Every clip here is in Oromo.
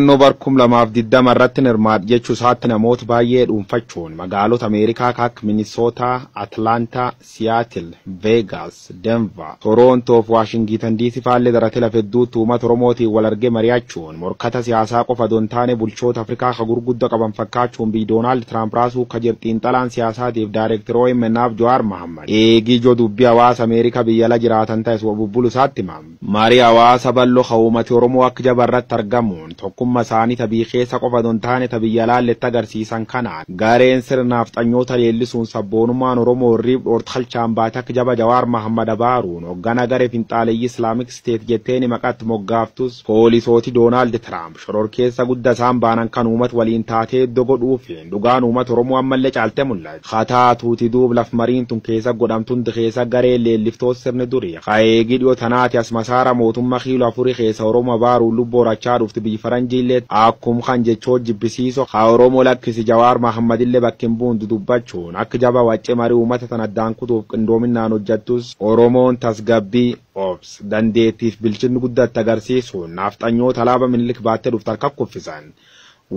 Filannoo bara 2020 irratti hirmaadha jechuu isaatti namoota baay'ee dhuunfachuun magaalota Ameerikaa akka Minisootaa, Atlaantaa, Siyaatil, Veegaas, Denver, Toroontoo fi Waashingitan DC faallee darate lafa hedduutti uummata Oromootiin wal argee mari'achuun morkata siyaasaa qofa osoo hin taane bulchoota Afrikaa ka gurguddaa qaban fakkaachuun biyyi Doonaald Tiraamp raasuu ka jiru xiinxalaan siyaasaatiif daayireektar OMN Jawaar Mohammad. Eegii ijoo dubbii hawaasa Ameerikaa biyya ala jiraatan ta'es bubbulu isaatti himama. Marii hawaasa bal'oo ka uummati Oromoo akka jabarratti argamuun tokkummaa isaanii tabii keessa qofa osoo hin taane biyya alaalletti agarsiisan kanaan gareen sirnaaf xanyoota leellisuun sabboonummaan Oromoo hirriib dhoortalchaan baate akka jaba Jawaar Mohammad abaaruun hoggana garee finxaaleeyyii Islaamik Steet jetteeni maqaatti moggaaftus poolisooti Doonaald Tiraamp shororkeessa guddaa isaan baanan kan uummata waliin taatee iddoo godhuufiin dhugaan uummata Oromoo ammallee caalte mul'ata. Hataatuuti duub laf mariin tun keessa godhamtu hundi keessa gareen leelliftoota sirni durii. Eegii dhiyoo tanaati as masaara mootummaa kiiloo afurii keessa Oromoo abaaruun lubbuu horachaa dhufti biyyi faranjiillee akkum kan jechoo jibbisiiso haa Oromoo lakkisi Jawaar Mohammadillee bakki hin buundu dubbachuun akka jaba waccee marii uummata tan addaan kutuuf qindoominaan hojjettus Oromoon tasgabbii obs dandeettiif bilchinni guddatti agarsiisuun naafxanyoota alaabaa Minilik baattee dhuftu harka kuffisan.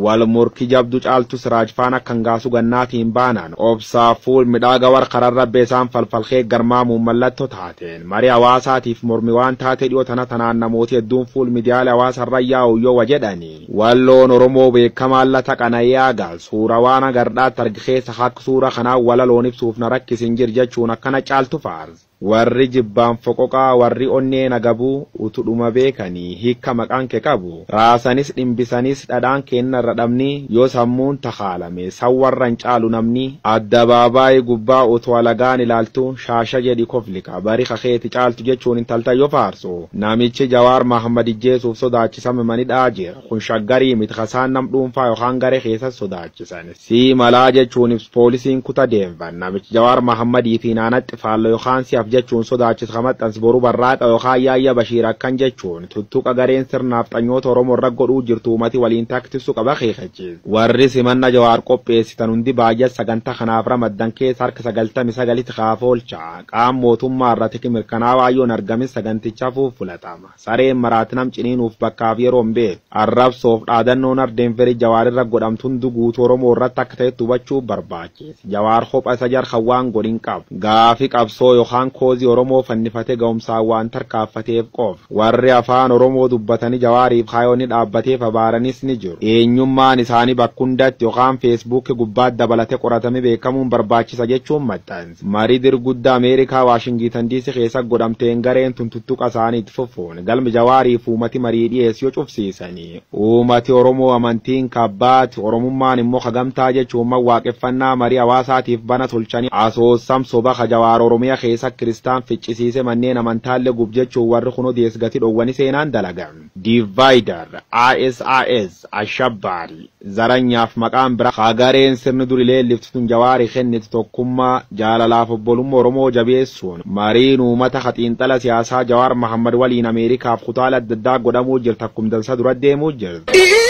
Wal morkii jabdu caaltu Siraaj faana kan gaasu gannaatiin baanaan obsaa fuul midhaaga war kararra beesaan falfalkee garmaamuun mallattoo taateen marii hawaasaatiif mormi waan taate dhiyoo tana tanaan namooti hedduun fuul miidiyaalee hawaasarra yaa'u yoo wa jedhani. Walloon Oromoo beekamaan lata qana'ee suura waan agardhaatti arge keessa akka suura kanaa walaloon ibsuuf na rakkisin jir jechuun akkana caaltu faarsa. Warri jibbaan foqoqaa warri onnee nagabuu utudhuma beekanii hiikka maqaan kee qabu. Raasanis dhimbisanis dhadhaan kennarra dhabni yoo sammuun takaalame san warra hin caalu namni addabaabaayii gubbaa utuu alagaan ilaaltu shaasha jedhi koflika bari kakeeti caaltu jechuun intalta yoo faarsu. Namichi Jawaar Mohammad ijjeesuuf sodaachisame manidhaa jira. Kun shaggarii miti kasaan nam dhuunfaa yookaan garee keessa sodaachisan. Sii malaa jechuun poolisiin kuta deemfan. Namichi Jawaar Mohammadiitiin aanatti faallo yookaan si'aaf jechuun sodaachisa maxxansi boruu barraaqa yookaan yaayya Bashiir akkan jechuun tuttuqa gareen sirnaaf xanyoota Oromoo irra godhuu jirtu uummati waliin taaktisuu qaba keekachiis. Warri simanna Jawaar qopheessitan hundi baay'ee sagantaa kanaaf ramaddan keessa harka 99 kaaf oolcha. Qaam mootummaa irratti mirkanaa'aa yoon argamin saganticha fuufulatama. Sareen maraati nam ciniinuuf bakkaaf yeroo hin beeku. Arrabsoof dhaadannoon Ardeenferii Jawaar irra godhamtu hundi guutuu Oromoo irratti akka ta'etti hubachuu barbaachisa. Jawaar kopha isa jarka waan godhin qabu. Gaafi qabsoo yookaan koozii Oromoo fannifatee ga'umsaan waan tarkaanfateef qofa. Warri afaan Oromoo dubbatanii Jawaariif kaayoonni dhaabbateef abaaranis ni jiru. Eenyummaan isaanii bakka hundatti yookaan feesbuukii gubbaatti dabalatee qoratamee beekamuun barbaachisa jechuun maxxansa. Marii dirguddaa Ameerikaa Waashingitan DC keessa godhamteen gareen tun tuttuqa isaanii itti fufuun galmi Jawaariif uummati marii dhiyeessu yoo cufsiisanii. Uummati Oromoo amantiin kabbaati Oromummaan immoo kagamtaa jechuun waaqeffannaa marii hawaasaatiif bana tolchanii asoosam soba ka Jawaar Oromiyaa keessa kiristaan ficcisiise manneen amantaallee gub jechuun warri kun odees gati dhoowwanii seenaan dalagan. Divider, ISIS, Ashabbaari, zaranyaaf maqaan bira hagareen sirni duri leelliftu tun Jawaarii kennitu tokkummaa jaalalaaf obbolummaa Oromoo jabeessuun mariin uummata xiinxala siyaasaa Jawaar Mohammad waliin Ameerikaaf kutaalee adda addaa godhamuu jirti akkum dansa dura deemuu jirti.